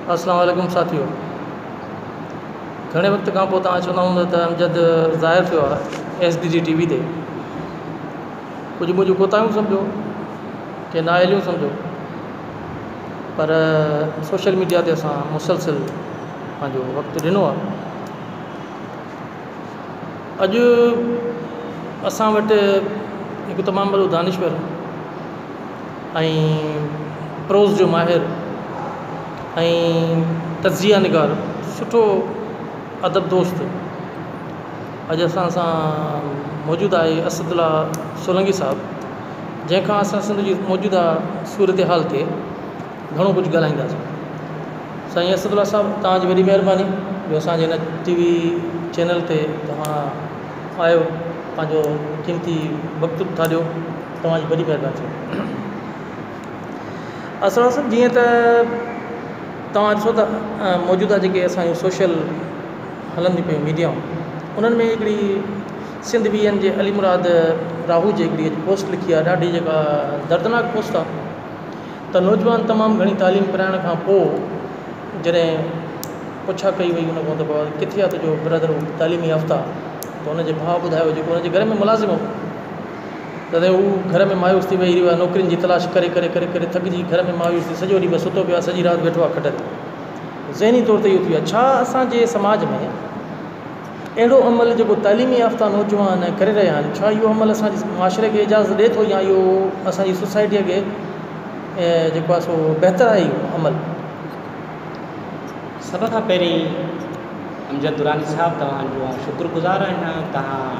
اسلام عليڪم ساٿيو گهڻي وقت کان پوء توهان چوندا هوندا ته امجد ظاهر ٿيو آهي ايس ڊي جي ٽي وي تي ڪجهه منهنجون ڪوتاهيون سمجهو ڪي نااهليون سمجهو پر سوشل ميڊيا تي اسان مسلسل پنهنجو وقت ڏنو آهي. اڄ اسان وٽ هڪ تمام وڏو دانشور ۽ پروز جو ماهر ۽ تجزيه نگار سٺو ادب دوست اڄ اسان سان موجود آهي اسد الله سولنگي صاحب جنهن کان اسان سنڌ جي موجوده صورتحال تي گهڻو ڪجهه ڳالهائينداسين. سائين اسد الله صاحب توهان جي وڏي مهرباني جو اسان جي هن ٽي وي چينل تي توهان آيو پنهنجو قيمتي وقت ٿا ڏيو توهان جي وڏي مهرباني سائين. اسد الله صاحب جيئن ته توهان ڏسو ته موجوده جيڪي اسان جون سوشل هلن ٿيون پيون ميڊيائون انهن ۾ هڪڙي سنڌ وي اين جي علي مراد راهو جي هڪڙي اڄ پوسٽ لکي آهي ڏاڍي جيڪا دردناڪ پوسٽ آهي ته نوجوان تمام گهڻي تعليم پرائڻ کان پوء جڏهن پڇا ڪئي وئي ان کان ته بابا ڪٿي آهي تنهنجو برادر تعليم يافته ته ان جي ڀاء ٻڌايو جيڪو ان جي گهر ۾ ملازم هو تڏهن هو گهر ۾ مايوس ٿي ويهي رهيو آهي نوڪرين جي تلاش ڪري ڪري ڪري ڪري ٿڪجي گهر ۾ مايوس ٿي سڄو ڏينهن بس ستو پيو آهي سڄي رات ويٺو آهي کٽ تي ذهني طور تي اهو ٿي ويو آهي ڇا اسان جي سماج ۾ اهڙو عمل جيڪو تعليم يافته نوجوان ڪري رهيا آهن ڇا اهو عمل اسان جي معاشري کي اجازت ڏئي ٿو يا اهو اسان جي سوسائٽيء کي جيڪو آهي سو بهتر آهي اهو عمل؟ سڀ کان پهرين امجد دراني صاحب توهان جو آئون شڪر گذار آهيان توهان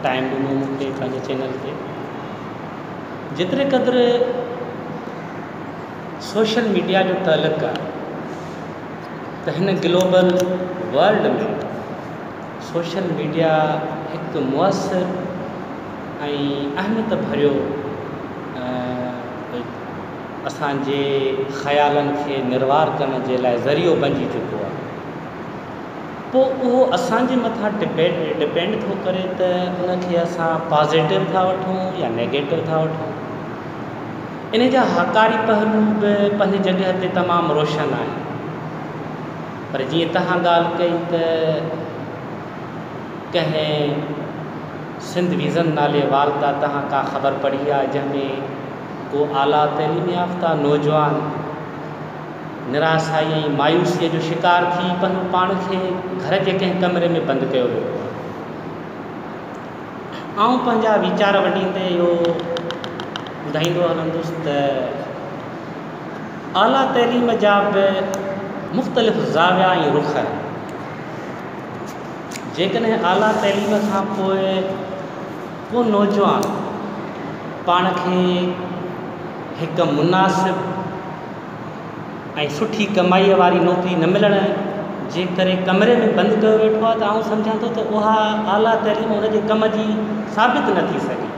ٽائيم ڏنو مون کي پنهنجي چينل تي جيتري قدر سوشل ميڊيا جو تعلق آهي ته هن گلوبل ورلڊ ۾ سوشل ميڊيا هڪ مؤثر ۽ اهميت ڀريو اسان جي خيالن کي نروار ڪرڻ جي لاء ذريعو بنجي چڪو آهي. پوء اهو اسان جي مٿان ڊپينڊ ٿو ڪري ته ان کي اسان پازيٽو ٿا وٺون يا نيگيٽو ٿا وٺون. ان جا هاڪاري پهلو به پنهنجي جڳهه تي تمام روشن آهن. پر جيئن توهان ڳالهه ڪئي ته ڪنهن سنڌ ويزن نالي والده تان ڪا خبر پڙهي آهي جنهن ۾ ڪو اعليٰ تعليم يافته نوجوان نراسائي ۽ مايوسيء جو شڪار ٿي پنهنجو پاڻ کي گهر جي ڪنهن ڪمري ۾ بند ڪيو ويٺو آهي. آئون پنهنجا ويچار ونڊيندي اهو ٻڌائيندو هلندس ته اعليٰ تعليم جا به مختلف زاويا ۽ رخ آهن. جيڪڏهن اعليٰ تعليم کان پوء ڪو نوجوان پاڻ کي هڪ مناسب ۽ سٺي ڪمائيء واري نوڪري نه ملڻ جي ڪري ڪمري ۾ بند ڪيو ويٺو آهي ته آئون سمجهان ٿو ته اها اعليٰ تعليم ان جي ڪم جي ثابت نه ٿي سگهي.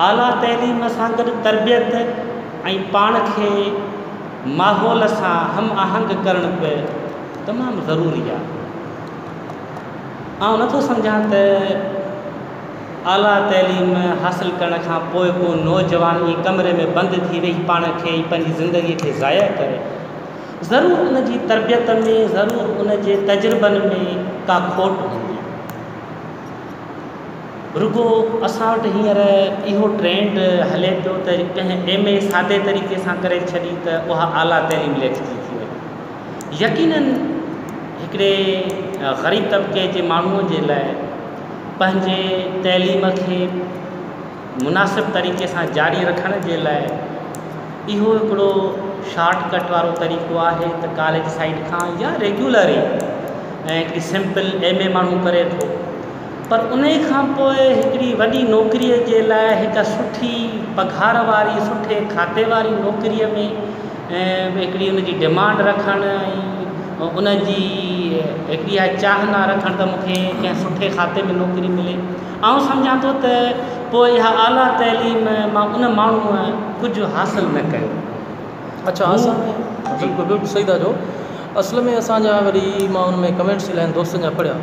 اعليٰ تعليم سان گڏ تربيت ۽ پاڻ کي ماحول سان هم آهنگ ڪرڻ به تمام ضروري آهي. آئون نٿو سمجهان ته اعليٰ تعليم حاصل ڪرڻ کان پوء ڪو نوجوان ائين ڪمري ۾ بند ٿي ويهي پاڻ کي ۽ پنهنجي زندگيء کي ضايع ڪري. ضرور ان جي تربيت ۾ ضرور ان جي تجربن ۾ ڪا کوٽ هوندي. رڳو اسان وٽ هينئر اهو ٽرينڊ هلي پيو ته ڪنهن ايم اي سادي طريقي سان ڪري ڇڏي ته اها اعليٰ تعليم ليکجي ٿي وڃي. يقينن هڪڙي غريب طبقي جي ماڻهوء جي لاء پنهنجي تعليم کي مناسب طريقي سان جاري رکڻ جي لاء اهو هڪڙو شارٽ ڪٽ وارو طريقو آهي ته ڪاليج سائيڊ کان يا ريگيولر ئي ۽ هڪڙي سمپل ايم اي ماڻهو ڪري ٿو پر انهي کان پوء هڪڙي وڏي نوڪريء جي لاء هڪ سٺي پگهار واري سٺي کاتي واري نوڪريء ۾ هڪڙي ان جي ڊمانڊ رکڻ ۽ ان جي هڪڙي اها چاهنا رکڻ ته مون کي ڪنهن سٺي کاتي ۾ نوڪري ملي. آئون سمجهان ٿو ته پوء اها اعليٰ تعليم مان ان ماڻهوء ڪجهه حاصل نه ڪيو. اڇا اصل ۾ بلڪل بلڪل صحيح ٿا چئو اصل ۾ اسان جا وري مان ان ۾ ڪمينٽس الاهي دوستن جا پڙهيا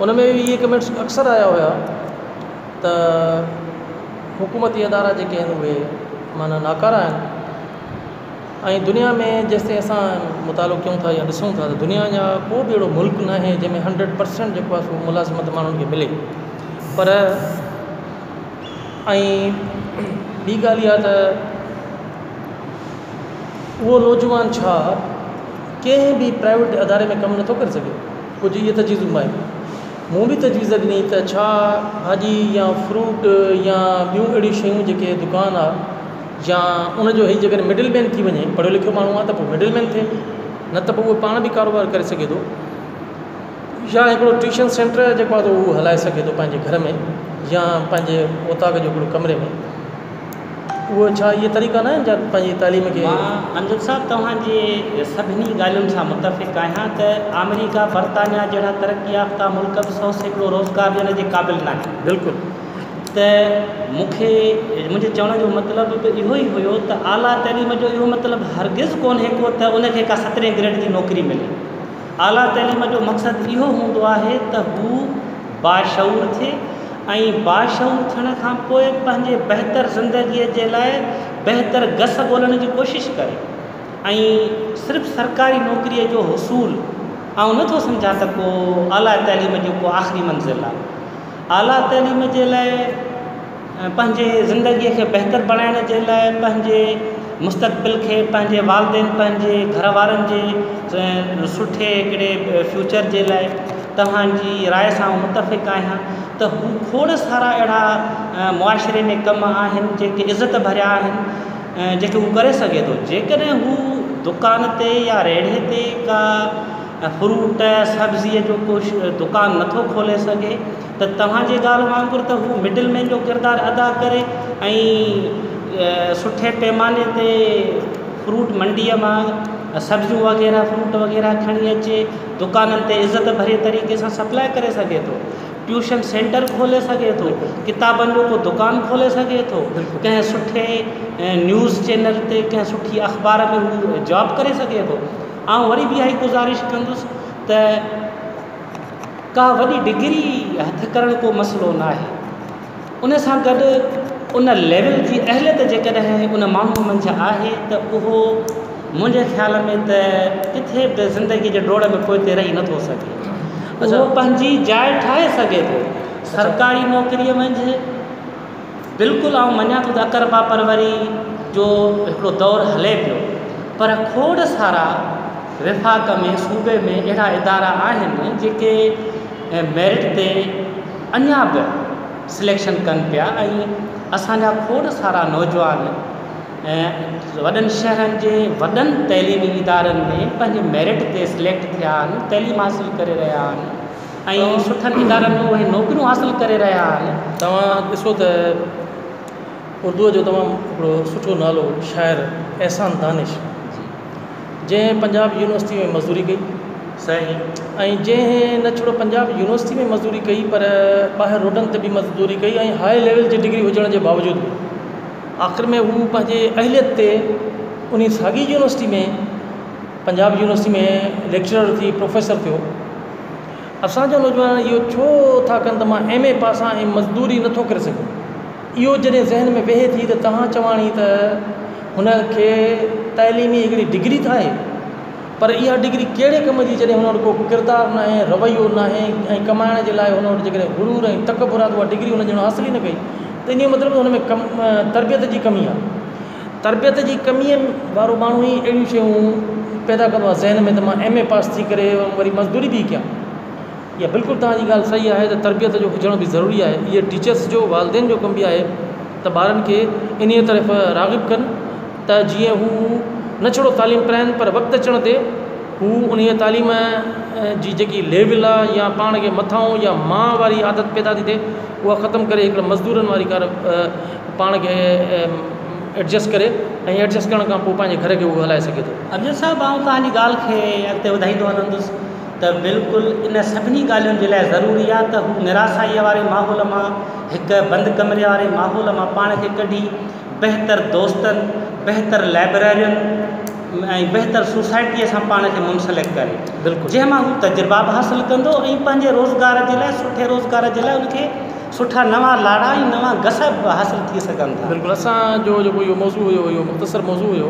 ان ۾ اهي ڪمينٽس اڪثر آيا هيا ته حڪومتي ادارا جيڪي آهن اهي معنيٰ ناڪارا آهن. ۽ دنيا ۾ جيستائين اسان مطالعو ڪيون ٿا يا ڏسون ٿا ته دنيا جا ڪو به اهڙو ملڪ ناهي جنهن ۾ هنڊريڊ پرسنٽ جيڪو آهي سو ملازمت ماڻهن کي ملي پر ۽ ٻي ڳالهه اها ته اهو نوجوان ڇا ڪنهن به پرائيويٽ اداري ۾ ڪم نٿو ڪري سگهي ڪجهه اهي تجويزون به آهن مون به تجويز ڏني ته ڇا ڀاڄي يا فروٽ يا ٻيون اهڙيون شيون جيڪي دڪان آهي يا ان جو هي جيڪڏهن مڊل مين ٿي وڃي پڙهيو لکيو ماڻهو آهي ته پوء مڊل مين ٿئي نه ته پوء اهو پاڻ به ڪاروبار ڪري سگهي ٿو يا هڪڙو ٽيوشن سينٽر جيڪو آهي اهو هلائي سگهي ٿو پنهنجي گهر ۾ يا پنهنجي اوطاق جو هڪڙو ڪمري ۾ اهو ڇا اهي طريقا نه آهن جا پنهنجي تعليم کي. مان امجد صاحب توهان جي سڀني ڳالهين سان متفق آهيان ته آمريڪا برطانيا جهڙا ترقي يافته ملڪ به 100% روزگار ڏيڻ جي قابل ناهن. بلڪل. ته مون کي منهنجي چوڻ جو مطلب به اهو ئي هيو ته اعليٰ تعليم جو اهو مطلب هرگز ڪونهي ڪو ته ان کي ڪا سترهين گريڊ جي نوڪري ملي. اعليٰ تعليم جو مقصد اهو هوندو آهي ته هو باشعور ٿئي ۽ باشعور ٿيڻ کان پوء پنهنجي بهتر زندگيء جي لاء بهتر گس ڳولڻ جي ڪوشش ڪري ۽ صرف سرڪاري نوڪريء جو حصول آئون نٿو سمجهان ته ڪو اعليٰ تعليم جو ڪو آخري منزل آهي. اعليٰ تعليم جي لاء پنهنجي زندگيء کي بهتر بڻائڻ جي لاء پنهنجي مستقبل کي پنهنجي والدين پنهنجي گهر وارن جي سٺي هڪڙي فيوچر جي لاء توهان جي راء سان آئون متفق آهيان ته هو کوڙ سارا اهڙا معاشري ۾ ڪم آهن جيڪي عزت ڀريا آهن جيڪي هو ڪري سگهي ٿو جيڪڏهن هو دڪان تي يا ريڙهي تي ڪا فروٽ سبزيء جو ڪو دڪان نٿو کولي سگهي ته توهان جي ڳالهه وانگر ته هو مڊل مين جو ڪردار ادا ڪري ۽ سٺي پيماني تي فروٽ منڊيء مان سبزيون وغيره فروٽ وغيره کڻي اچي دڪانن تي عزت ڀري طريقي سان سپلاء ڪري سگهي ٿو ٽيوشن سينٽر کولي سگهي ٿو ڪتابن جو ڪو دڪان کولي سگهي ٿو ڪنهن سٺي نيوز چينل تي ڪنهن سٺي اخبار ۾ هو جاب ڪري سگهي ٿو آئون وري به اها ئي گذارش ڪندس ته ڪا وڏي ڊگري هٿ ڪرڻ ڪو مسئلو ناهي ان سان گڏ ان ليول جي اهليت جيڪڏهن ان ماڻهو منجهه آهي ته اهو منهنجي خيال ۾ ته ڪٿي به زندگي جي ڊوڙ ۾ پوئتي رهي نٿو سگهي اهو پنهنجي جاء ٺاهي سگهي ٿو سرڪاري نوڪريء منجهه بلڪل آئون مڃان ٿو ته اقربا پروري جو هڪڙو دور هلي پيو پر کوڙ سارا وفاق ۾ صوبي ۾ اهڙا ادارا آهن جيڪي ميرٽ تي اڃا به سليڪشن ڪن پيا ۽ اسان جا کوڙ سارا نوجوان وڏن شهرن جي وڏن تعليمي ادارن ۾ پنهنجي ميرٽ تي سليڪٽ ٿيا آهن تعليم حاصل ڪري رهيا آهن ۽ سٺن ادارن ۾ اهي نوڪريون حاصل ڪري رهيا آهن. توهان ڏسو ته اردوء جو تمام هڪڙو سٺو نالو شاعر احسان دانش جنهن پنجاب يونيورسٽي ۾ مزدوري ڪئي صحيح. ۽ جنهن نه ڇڙو پنجاب يونيورسٽي ۾ مزدوري ڪئي پر ٻاهر روڊن تي به مزدوري ڪئي ۽ هاء ليول جي ڊگري هجڻ جي باوجود به آخر ۾ هو پنهنجي اهليت تي انهي ساڳي يونيورسٽي ۾ پنجاب يونيورسٽي ۾ ليڪچرر ٿي پروفيسر ٿيو. اسان جا نوجوان اهو ڇو ٿا ڪن ته مان ايم اي پاس آهيان ۽ مزدوري نٿو ڪري سگهان. اهو جڏهن ذهن ۾ ويهي ٿي ته توهان چواڻي ته هن کي تعليمي هڪڙي ڊگري ته آهي پر اها ڊگري ڪهڙي ڪم جي جڏهن هن وٽ ڪو ڪردار ناهي، رويو ناهي ۽ ڪمائڻ جي لاء هن وٽ جيڪڏهن غرور ۽ تڪبر آهي ته اها ڊگري هن ڄڻ حاصل ئي نه ڪئي ته ان جو مطلب ته هن ۾ ڪم تربيت جي ڪمي آهي. تربيت جي ڪميء وارو ماڻهو ئي اهڙيون شيون پيدا ڪندو آهي ذهن ۾ ته مان ايم اي پاس ٿي ڪري وري مزدوري به ڪيان. اها بلڪل توهان جي ڳالهه صحيح آهي ته تربيت جو هجڻ به ضروري آهي. اهي ٽيچرس جو والدين جو ڪم به آهي ته ٻارن کي انهيء طرف راغب ڪن ته جيئن هو نه ڇڙو تعليم پرائن پر وقت اچڻ تي هو انهيء تعليم جي جيڪي ليول آهي يا پاڻ کي مٿانهون يا مان واري عادت پيدا ٿي ٿئي اها ختم ڪري هڪڙي مزدورن واري ڪار پاڻ کي ايڊجسٽ ڪري ۽ ايڊجسٽ ڪرڻ کان پوء پنهنجي گهر کي اهو هلائي سگهي ٿو. امجد صاحب آئون توهان جي ڳالهه کي اڳتي وڌائيندو هلندس ته بلڪل ان سڀني ڳالهين جي لاء ضروري آهي ته هو نراسائيء واري ماحول مان هڪ بند ڪمري واري ماحول مان پاڻ کي ڪڍي بهتر دوستن، بهتر لائبريرين ۽ بهتر سوسائٽيء سان پاڻ کي منسلڪ ڪري جنهن مان هو تجربا به حاصل ڪندو ۽ پنهنجي روزگار جي لاء سٺي روزگار جي لاء ان کي سٺا نوان لاڙا ۽ نوان گس به حاصل ٿي سگهن ٿا. بلڪل اسان جو جيڪو اهو موضوع هيو اهو مختصر موضوع هيو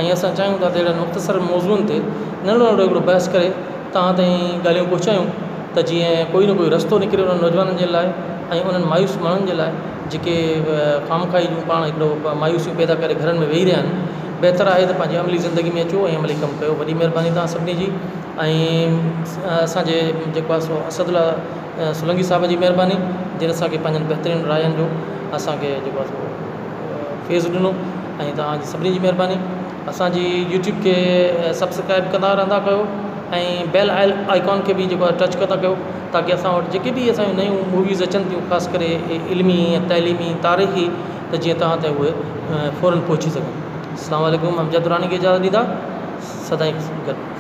۽ اسان چاهيون ٿا ته اهڙن مختصر موضوعن تي ننڍڙو ننڍڙو هڪڙو بحث ڪري توهان تائين ڳالهيون پهچايون ته جيئن ڪوئي نه ڪوئي رستو نڪري انهن نوجوانن جي لاء ۽ انهن مايوس ماڻهن جي لاء جيڪي خوامخواهي جون پاڻ هڪڙو مايوسيون پيدا ڪري گهرن ۾ ويهي رهيا آهن. بهتر آهي ته پنهنجي عملي زندگي ۾ اچو ۽ عملي ڪم ڪيو. وڏي مهرباني توهان سڀني جي ۽ اسان جي جيڪو آهي سو اسد الله سولنگي صاحب جي مهرباني جن اسان کي پنهنجن بهترين راين جو اسان کي جيڪو آهي سو فيض ڏنو ۽ توهان جي سڀني جي مهرباني. اسان جي يوٽيوب کي سبسڪرائب ڪندا رهندا ڪيو ۽ بيل آئل آئڪون کي به جيڪو آهي ٽچ ڪندا ڪيو تاڪه اسان وٽ جيڪي به اسان جون نيون موويز اچن ٿيون خاص ڪري علمي ۽ تعليمي تاريخي ته جيئن توهان تائين اهي فورن پهچي سگهن. السلام عليڪم امجد دراني کي اجازت ڏيندا سدائين گڏ.